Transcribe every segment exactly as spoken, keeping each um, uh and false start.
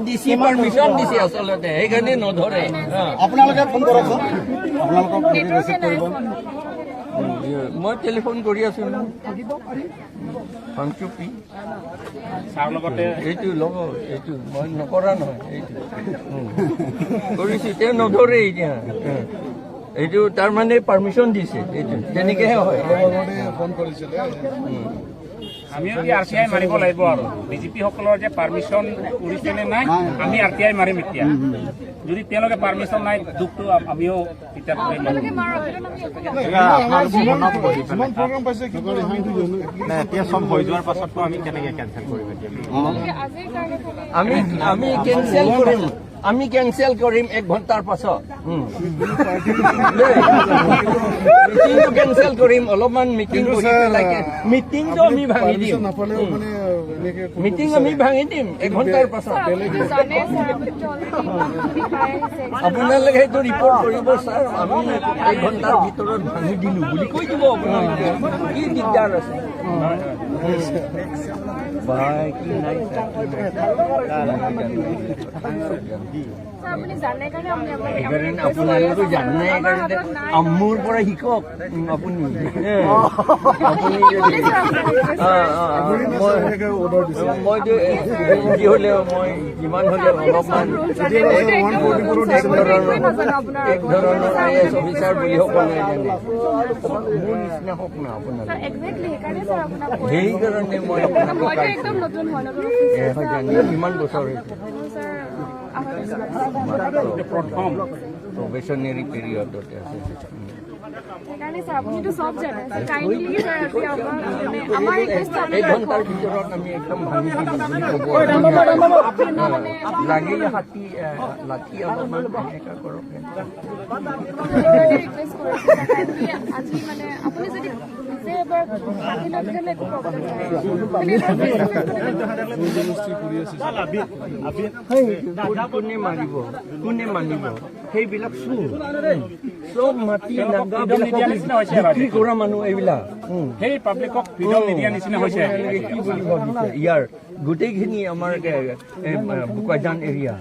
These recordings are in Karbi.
D C permission দিছে আচলতে, সেইকাৰণে নধৰে। অ। আপোনালোকে ফোন কৰকচোন, আপোনালোকক ৰিচিভ কৰিব। মই টেলিফোন কৰি আছো। ফাংচুপি। ছাৰ লগতে এইটো ল'ব, এইটো মই নকৰা নহয়, এইটো। উম। কৰিছো, তেওঁ নধৰে এতিয়া। উম। এইটো তাৰমানে পাৰ্মিশ্যন দিছে, এইটো তেনেকেহে হয়। ফোন কৰিছিলে। উম। আমিও কি আৰ টি আই মাৰিব লাগিব আৰু। ডি জি পি সকলৰ যে পাৰ্মিশ্যন কৰিছে নে নাই, আমি আৰ টি আই মাৰিম এতিয়া। যদি তেওঁলোকে পাৰ্মিশ্যন নাই, দুখটো আ-, আমিও এতিয়া কৰিম। আপোনালোকে মাৰক, এইটো আমি একো নকওঁ। এয়া আপোনালোকৰ মনত বহি পেলাই। যিমান প্ৰগ্ৰাম পাইছে, কি কৰে, সেইটো জানো। নাই, এতিয়া চব হৈ যোৱাৰ পাছততো আমি কেনেকে কেঞ্চেল কৰিম এতিয়া? আপোনালোকে আজিৰ কাৰণে খালি আমি, আমি কেঞ্চেল কৰিম, আমি কেঞ্চেল কৰিম এক ঘণ্টাৰ পাছত। উম। দেই। মিটিংটো কেঞ্চেল কৰিম, অলপমান মিটিং কিন্তু কৰি ছাৰ, পেলাই কে-, মিটিংটো আমি ভাঙি দিম। পাৰ্মিশ্যন নাপালেও উম। মানে এনেকে কৰিব মিটিং বিচাৰে। আমি ভাঙি দিম এক ঘণ্টাৰ পাছত। ছাৰ, আপুনি জানে, ছাৰ, আপুনি already ইমান খিনি পাই আহিছে। আপোনালোকে সেইটো ৰিপৰ্ট কৰিব, ছাৰ। আমি এক ঘণ্টাৰ ভিতৰত ভাঙি দিলো বুলি কৈ দিব আপোনালোকে। কি দিগদাৰ আছে? ভাই, কি নাই, ছাৰ, কি নাই। ছাৰ, আপুনি জানে কাৰণে আপুনি আমাক সেইকাৰণে আপোনালোকে জানে আমাৰ কাৰণে হাতত নাই। আ, মোৰ পৰা শিকক, উম, আপুনি। আপুনি যদি, অ, অ, অ, মই, মইতো, এ, যি হ'লেও মই, যিমান হ'লেও অলপমান এক ধৰণৰ, এক ধৰণৰ আই এ এছ অফিচাৰ বুলি হ'ব নাই জানে। মোৰ নিচিনা হওক না আপোনালোকে। ছাৰ, exactly সেইকাৰণে ছাৰ আপোনাক কৈ আছো। সেইকাৰণে মই আপোনাক মইতো একদম নতুন হয়, নতুন অফিচাৰ এ, হয় ছাৰ। জানি, কিমান বছৰ হৈছে? মোৰ ছাৰ, আঢ়ৈ বছৰ। মাত্ৰ প্ৰথম প্ৰবেশ্যনেৰী পিৰিয়ডতে আছে। উম। সেইকাৰণে ছাৰ, আপুনিতো চব জানে। ছাৰ, kindly ছাৰ, আজি আমাৰ, মানে, আমাৰ ৰিকুৱেষ্ট এক ঘণ্টাৰ ভিতৰত আমি একদম ভাঙি দিম বুলি ক'ব। লাগিলে হাতী, এ, লাঠি অলপমান এনেকা কৰক। ৰিকুৱেষ্ট কৰিছোঁ ছাৰ, kindly আজি, মানে, আপুনি যদি নিজে এবাৰ মাতি লওক, তেতিয়াহ'লে একো প্ৰব্লেম নাই। খালি এবাৰ প্ৰেছ মিট কৰি দিব। কোনে মাৰিব, কোনে মানিব, সেইবিলাক চুৰ। চব মাটি নাগাবিলাকক বিক্ৰী কৰা মানুহ এইবিলাক। উম। সেই পাব্লিকক ফ্ৰীডম নিদিয়া নিচিনা হৈছে। আপোনালোকে কি বুলি ভাবিছে? ইয়াৰ গোটেইখিনি আমাৰ, এ, এ, বোকাজান এৰিয়া।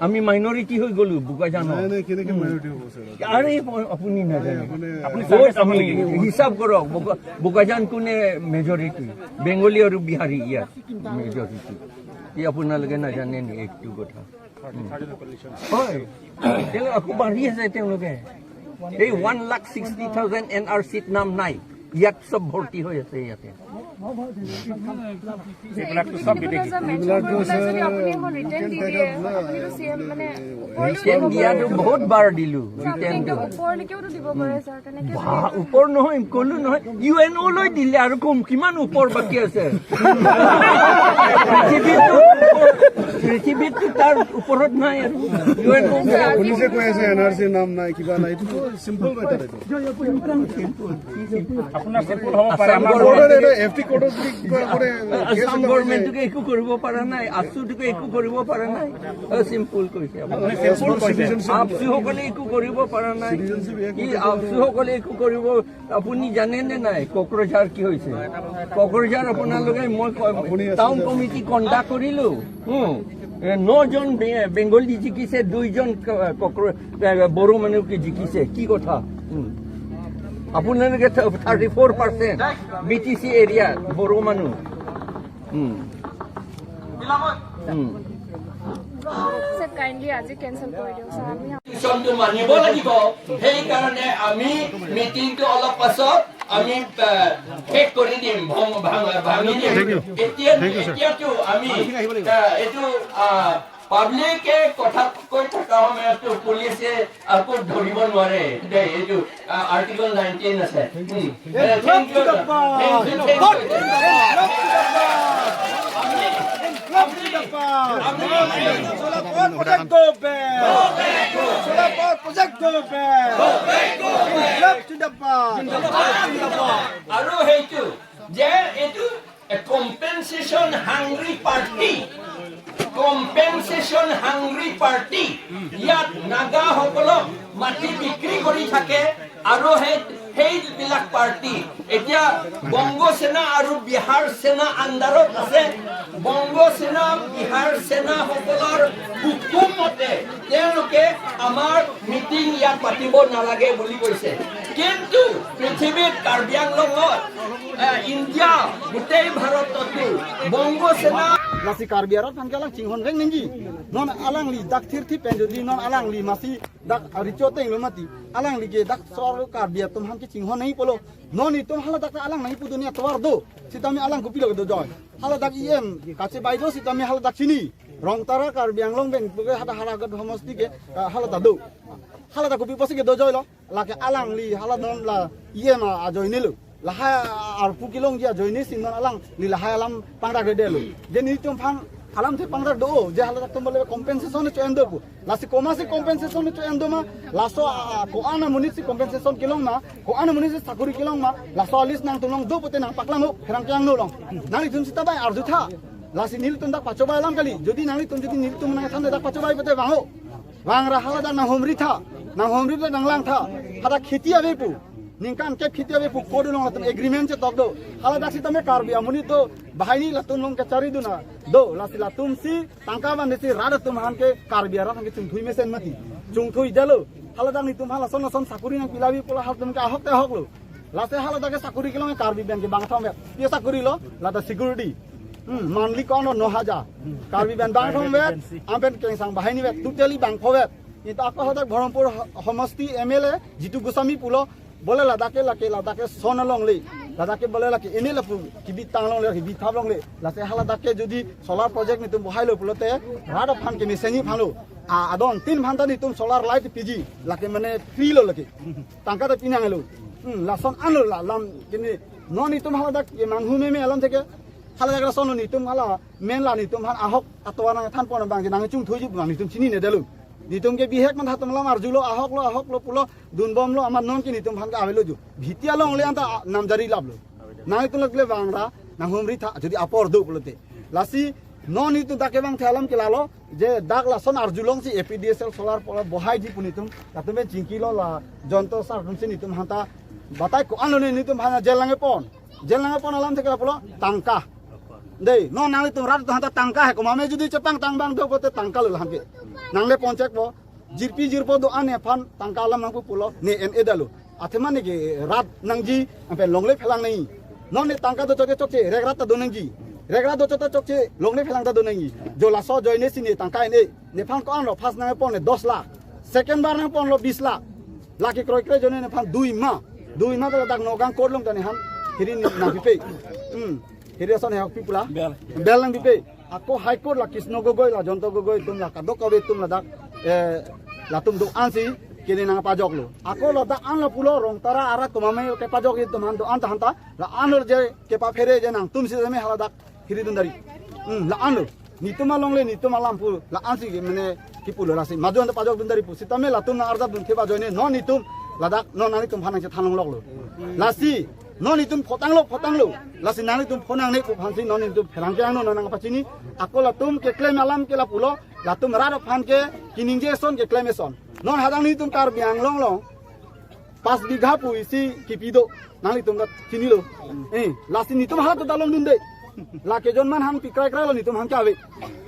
আমি মাইনৰিটি হৈ গ'লো বোকাজানৰ। নাই, নাই, কেনেকে মাইনৰিটি হ'ব, ছাৰ? আৰে, আপুনি নাজানে। আপুনি ক'ত চাব আপুনি নেকি? হিচাপ কৰক, বোকা-, বোকাজান কোনে মেজৰিটি? বেংগলী আৰু বিহাৰী ইয়াত মেজৰিটি। ই আপোনালোকে নাজানে নি এইটো কথা? হয়। তেওঁলোকে আকৌ বাঢ়ি আছে তেওঁলোকে। এই one lakh sixty thousand N R চিত নাম নাই। ইয়াত চব ভৰ্তি হৈ আছে ইয়াতে। এইবিলাকতো চব বিদেশী। এইবিলাকতো ছাৰ, যদি আপুনি এখন ৰিটেন দি দিয়ে, আপুনিতো চি এম মানে ওপৰলৈকে ৰিটেন দিব দিয়াটো পাৰে। বহুত বাৰ দিলো, ৰিটেনটো। ওপৰলৈকেওতো দিব পাৰে, ছাৰ, তেনেকে বা, ওপৰ নহয়, ক'লো নহয়, ইউ এন অ' লৈ দিলে আৰু কম, কিমান ওপৰ বাকী আছে? পৃথিৱীততো, পৃথিৱীততো তাৰ ওপৰত নাই আৰু। ইউ এন অ'। আপুনি যে কৈ আছে এন আৰ চিৰ নাম নাই, কিবা নাই, এইটোতো চিম্পল মেটাৰ এইটো। আপোনাৰ চিম্পল হ'ব পাৰে, আছাম আমাৰ গভৰ্ণমেণ্ট, কোৰ্টত এটা এফ টি কোৰ্টত বুলি কিবা কৰে, আছাম কেছ এটা হৈ যায়। গভৰ্ণমেণ্টটোকে একো কৰিব পৰা নাই, আছুটোকে একো কৰিব পৰা নাই। অ, চিম্পল কৈছে আপুনি। আপুনি চিম্পল কৈছে। চিটিজেনশ্বিপ আপচুসকলে একো কৰিব পৰা নাই। চিটিজেনশ্বিপ এক্ট ই বুলি আপচুসকলে একো কৰিব, আপুনি জানে নে নাই কোকৰাঝাৰ কি হৈছে? কোকৰাঝাৰ আপোনালোকে মই ক-, আপুনি আছে টাউন যে। কমিটি কণ্ডাক্ট কৰিলো। হুম। এ, নজন বে-, বেংগলী জিকিছে, দুইজন ক-, কোকৰা-, এ, বড়ো মানুহ কি জিকিছে? কি কথা? হুম। আপোনালোকে থা-, thirty four percent B T C area Bodo মানুহ। হুম। হুম। ছাৰ, কাইণ্ডলি আজি কেঞ্চেল কৰি দিয়ক, ছাৰ। আমি কনষ্টিটিউশ্যনটো মানিব লাগিব। সেইকাৰণে আমি মিটিংটো অলপ পাছত আমি, আহ, শেষ কৰি দিম, ভং-, ভাং-, ভাঙি দিম। Thank you. এতিয়া, thank you, sir। এতিয়াতো আমি, আহ, এইটো, আহ, পাব্লিকে কথা কৈ থকা সময়ততো পুলিচে আকৌ ধৰিব নোৱাৰে দেই, এইটো, আহ, আৰ্টিকল নাইনটিন আছে। হুম। এ, thank you, sir. Thank you, thank you. Solar power project go back. Solar power project go back. Left to the bar. আৰু সেইটো যে এইটো এ, কম্পেনচেশ্যন হাংগ্ৰি পাৰ্টি, কম্পেনচেশ্যন হাংগ্ৰি পাৰ্টি। ইয়াত নাগাসকলক মাটি বিক্ৰী কৰি থাকে আৰু সেই সেইবিলাক পাৰ্টি এতিয়া বংগ সেনা আৰু বিহাৰ সেনা আণ্ডাৰত আছে। বংগ সেনা, বিহাৰ সেনাসকলৰ হুকুম মতে তেওঁলোকে আমাৰ মিটিং ইয়াত পাতিব নালাগে বুলি কৈছে। কিন্তু পৃথিৱীত কাৰ্বি আংলঙত, এ, ইণ্ডিয়া গোটেই ভাৰততো বংগ সেনা Lasi Karbi arat aphan ke alang chinghon vek nangji. Non alangli dak thirthi pen jodi non alangli masi dak richo tenglo mati. Alangli ke dak sor Karbi atum aphan ke chinghon nangji pulo. Non itum haladak alang nangji pu dunia tovar do. Sitame alang kopilo kedo joi. Haladak E M kachebai do sitame haladak chini. Rongtara Karbi Anglong pen puke hada hada gat homosti ke, ah, haladak do. Haladak kopi pusi kedo joi lo. Lake alangli hala non la E M ajoine lo. Lahai arpu kelongji ajoine si non alangli lahai alam pangdak dede lo. Je nelitum aphan alamthe pangdak do, je haladak atum bole compensation cho-en do pu. Lasi komatsi compensation cho-en do ma, laso, ah, ko-an amonit si compensation kelong ma, ko-an amonit si sakori kelong ma, laso a-list nangtum along do pute nangpaklang ho, pherangke angno along. Nanglitum sita bai arjutha. Lasi nelitum dak pachobai alam kali. Jodi nanglitum jodi nelitum nangthan dak pachobai pute vang ho. Vangra haladak nanghumritha, nanghumritha nanglangtha. Hadak kheti avepo. Ningkan kep kheti avepo, code along latum agreement chetok do. Haladak sitame Karbi amonit do, bahai ni latum along kachari dun do. Lasi latum si tangka vansi rat atum aphan ke Karbi arat aphan ke chungthui mesen mati. Chungthui jalo. Haladak nelitum aphan lason lason sakori nangpi lavi pu la halatum ke ahok te ahok lo. Lasi haladak ke sakori kelong Karbi pen ke bangthom vet. Ye sakori lo, lata security. Hmm, monthly kono no hajar. Karbi pen bangthom vet, apen kengsang bahai ni vet, totally bangpho vet. Neta ako hadak Baharampur ho-, homosti M L A, Jitu Goswami pulo, bole ladak ke lake, ladak ke son alongle. Ladak ke bole lake, ene lapu, kibitang alongle, kibithap alongle. Lasi haladak ke jodi solar project nelitum bohai lo pulote, rat aphan ke mesenji aphan lo. A, adon tin aphan ta nelitum solar light piji, lake mane free lo lake. Tangka ta pinang lo. Hmm, lason anlo la, lam kini, non nelitum haladak ke manghu meme alamthe ke, haladak lason nelitum hala, men la nelitum aphan ahok atovar nangthan pon abang ke nangchungthuiji abang nelitum chinine detlo. Nelitum ke bihek man hatum alam arjulo, ahok lo, ahok lo pulo, dunbom lo, amat non ke nelitum aphan ke avelo ju. Bhiti alongle anta namjari laplo. Nanglitum lake vangra, nanghumritha, jodi apor do pulote. Lasi, non nelitum dak kevangthe alam ke lalo, je dak lason arjulongsi A P D S L solar power bohaiji pu nelitum, latum pen chingkilo la, Jayanta sir atum si nelitum aphan ta, batai ko-an lo ne nelitum aphan jail nangkepon. Jail nangkepon alamthe ke lapulo, tangka. Dei, non nanglitum rat atum aphan ta tangka he, komatme jodi chepangtang abang do pute tangka lo la aphan ke. Nanglepon chekpo, jirpi jirpo do-an nephan tangka alam nangpu pulo, ne en-e detlo. Athema ne ke rat nangji, apen longle phelang nangji. Non ne tangka do chokche chokche, rek rat ta do nangji. Rek rat do chokche chokche, longle phelang ta do nangji. Jo laso ajoine si ne tangka en-e. Nephan ko-an lo, first nangpon ne dos lakh. Second bar nangpon lo bis lakh. Lake kroikre ajoine nephan dui ma. Dui ma ta ladak Nagaon court along ta nephan. Hiri ne nangpipe. Hmm. Hiri ason he hokpi pu la. Bail. Bail nangpipe. Ako High Court la Krishna Gogoi la Jayanta Gogoi atum la kadokave atum ladak, eh, latum do-an si kene nangpajoklo. Ako ladak an lapulo Rongtara arat komatme kepajokji atum aphan do-an ta han ta la an lo je kepaphere je nangtum sitame haladak hiri dun dari. Hmm, la an lo. Nelitum alongle nelitum alam pu la an si mane kipulo lasi. Madu an ta pajok dun dari pu. Sitame latum nang-arjap dun theba ajoine non nelitum ladak non nanglitum aphan nangchethan longloklo. Lasi non nelitum photanglo, photanglo. Lasi nanglitum phonangne pu aphansi non nelitum pherangke angno nangpachini. Ako latum keklem alam ke lapulo, latum rat aphan ke keningje ason keklem ason. Non hadak nelitum Karbi Anglong along pas bigha pu isi kipi do. Nanglitum ta chinilo. Eh, lasi nelitum hadak ta longdunde. Lake jon man hangpi kraikrai lo nelitum aphan ke ave.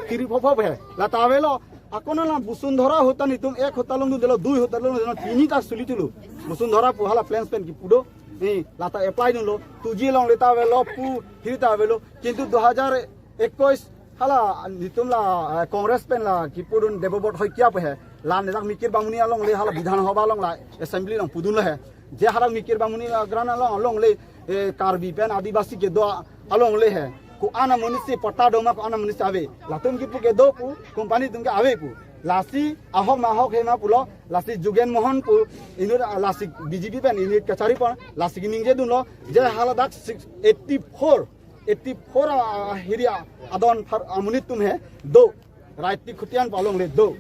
Kiri phopho he. La ta avelo. Ako non la Bosundhara hota nelitum ek hota longdundelo, dui hota longdundelo, tini ta suli tulu. Bosundhara pu hala plains pen kipu do. Eh, lata apply dunlo. Two G alongle ta avelo, pu hiri ta avelo. Kintu dui hajar ekush hala nelitum la, eh, Congress pen la kipudun Debobot Saikia pu he. La ne dak Mikir Bamuni alongle hala Bidhan Sabha along la assembly along pudunlo he. Je hala Mikir Bamuni la grant along, alongle, eh, Karbi pen Adivasi kedo alongle he. Ko-an amonit si patta do ma ko-an amonit si ave. Latum kipu kedo pu, company atum ke ave pu. Lasi ahok ma ahok he ma pulo, lasi Jugen Mohan pu, inut, ah, lasi B J P pen inut kachari pon, lasi keningje dunlo, je haladak six eighty-four, eighty-four a, a, hiri a, adon phar amonit atum he, do, Raiti Khutian pu alongle do.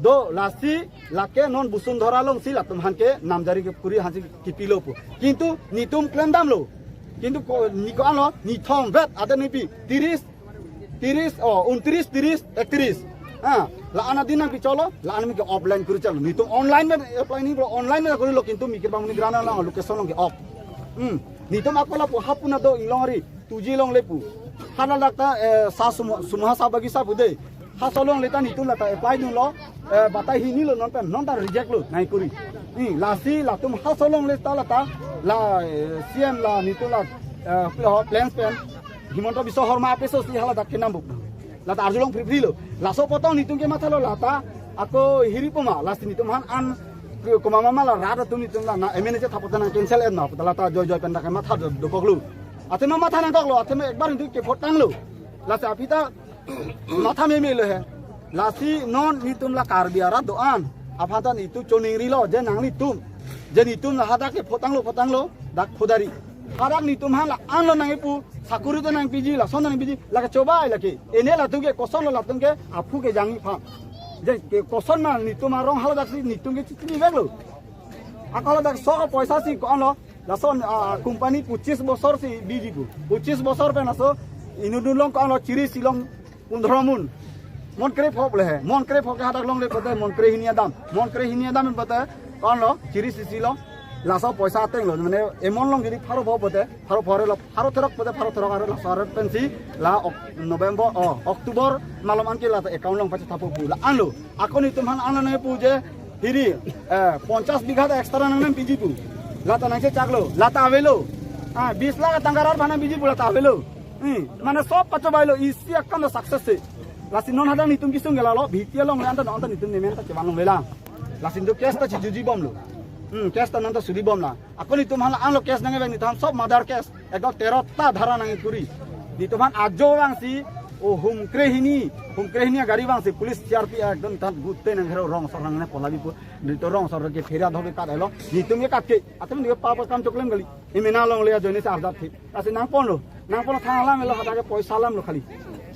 Do, lasi, lake non Bosundhara alongsi latum aphan ke namjari kekuri aphansi kipilo pu. Kintu nelitum klem damlo. Kintu ko, ne ko-an lo, nelitum vet, ada nepi, tiris, tiris, oh, untris, tiris, ektris. Ah, la-an adin nangpicholo, la-an mi ke offline kuri chalo. Nitum online pen apply ni bro, online pen kuri lo, kintu mi ke bang ni grana la location along ke off. Hmm. Nitum ako lapu hapuna do inglong ari, tuji longle pu. Hala dakta, eh, sa sumo, sumuha sa bagi sa pu de. Halaso longle ta nitum lata apply dunlo, eh, batai hini lo non pen, non ta reject lo, nai kuri. Hmm, lasi latum halaso longle ta lata, la, eh, C M la nitum la, eh, pl-, plans pen, Himanta Biswa Sarma apeso si hala dak kenam buk. Lata arjulong pri pri lo. Laso apot nitum ke mathalo lata. Ako hiri puma lasi nitum aphan an ke komama mala rat atum nitum la na M N H thapot nang cancel en ma puta lata joi joi pen dak matha do, dokok lo. Athema matha nangkok lo, athema ekbar nitum ke vote tanglo. Lasi aphi ta matha meme lo he. Lasi non nitum la Karbi arat do-an. Aphan ta nitum choningrilo je nanglitum. Je nitum la hadak ke vote tanglo, vote tanglo, dak vote dari. Hadak nitum aphan la-an lo nangkipu, sakuri ta nangpiji, lason ta nangpiji, lake chobai lake. Ene latum ke koson lo latum ke, aphu ke jangji aphan. Je ke koson ma nitum arong hala dak si nitum ke chini vek lo. Ako hala dak sok poisa si ko-an lo, lason, ah, company pochis bosor si biji pu. Pochis bosor pen laso inut dunlong ko-an lo chiri silong pundro mun. Mon kre phok le he. Mon kre phok ke hadak longle pote, mon kre hini adam. Mon kre hini adam pote, ko-an lo, chiri sisi lo. Laso poisa ateng lo. Mane emon long jodi pharo pho pote, pharo pho lo, pharo therok pote, pharo therok aro laso aro pensi la ok-, November, oh, October malom anke lata account along pachethappo pu la-an lo. Ako nitum aphan an nangpu je hiri, eh, ponchas bigha ta extra nang nangpiji pu. Lata nangchechak lo, lata avelo. Ah, bis lakh tangka rat aphan nangpiji pu lata avelo. Hmm, mane sob pachobai lo, isi akam ta success se. Lasi non hadak nitum kesung ke lalo, B T L along le anta non anta nitum nemen ta chevan longle lang. Lasi nitum case ta chijuji bom lo. Hmm, case ta non ta suri bom lang. Ako nitum aphan an lo case nangvek nitum aphan sob murder case. Ekdom tero ta dhara nangkuri. Nitum aphan ajo vangsi, o hum kre hini, hum kre hini agari vangsi, police C R P F ekdom tan gute nang hero rong sor nang ne pola bipo. Nitum rong sor ke phera dhobe kat elo. Nitum ke kat ke, atum nitum papa kam choklem kali. Imena longle ajoine si arjap thi. Lasi nangponlo, nangponlo thang alam elo hadak ke poisa alam lo khali.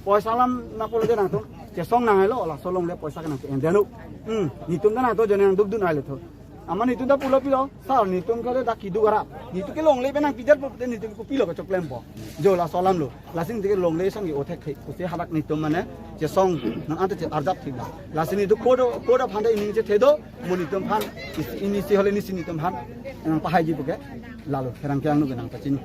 Poisa alam nangponlo je nangtum. Chesong nang elo, laso longle poisa ke nang endeno. Hmm, nitum ta nangtum ajoine nangduk dun ai lo tho. Amat nitum ta pulo pilo, sar nitum ke dak keduk arat. Nitum ke longle pen nangpijar po, nitum ke kopilo kachoklempo. Jo laso alam lo. Lasi nitum ke longle sang ke othek thek. Pusi hadak nitum mane, chesong, non anta che arjap thik la. Lasi nitum kodo, kodo aphan ta ining chethe do, mo nitum aphan, is-, inisi hole inisi nitum aphan, nangpahaiji pu ke, lalo, herang ke angno ke nangpachini.